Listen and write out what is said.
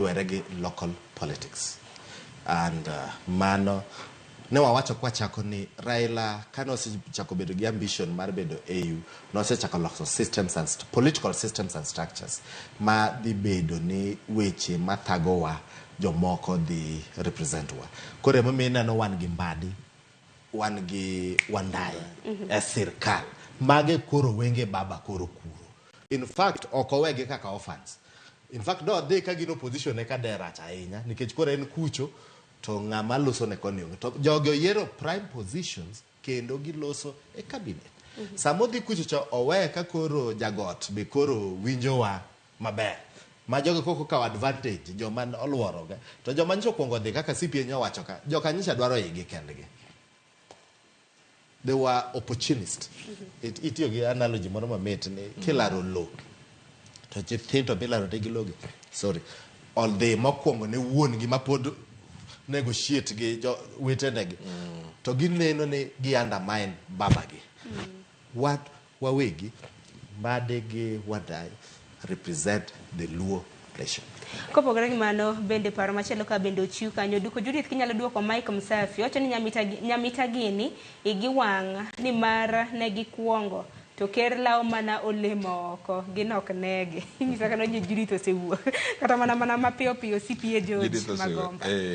Were gi local politics and mano ne wawacho kwachako ni Raila kane osechako bedo gi ambition mar bedo AU, nosechako loso systems and political systems and structures ma dhi bedo ni weche mathagowa jomoko dhi represent wa. Koro emomiyo ineno wan gi Mbadi, wan gi Wandayi e sirkal. Mage koro wenge baba koro kuro. In fact, ok owegi kaka orphans. In fact, dodhi ka gin opposition eka de rach ahinya nikech koro en kucho to ng'ama loso ne koni onge. To jogi oyiero prime positions kendo giloso e cabinet. Sama odhi kucho cha owe ka koro jagot be koro winjowa maber. Ma jogi koko kawo advantage joma oluoroge. To joma nyocha okuongo dhi kaka CPA nyowacho ka, joka nyocha dwaro igi kendgi. They were opportunist. Itiyo gi analogy moro mamit ni kilaro lo to nyithindo milaro negi logi, sorry, odhi mokwongo ne wuon gi mapod negotiate gi jo wetenegi to gineno ni gi undermine babagi. Wat wawegi Mbadi gi Wandayi represent the Luo nation. Kopogore gi mano, bende paro machielo ka bende ochiw kanyo. Duko Judith kinyalo duoko Mike Msafi wacho ni Nyamita gini igi wang' nimar ne gikuongo to ker lawo mana olemo oko gin ok negi. Inyisa kano ni Judith osewuok kata mana mapiyo piyo CPA George Judith osewuok. Magomba. Eh.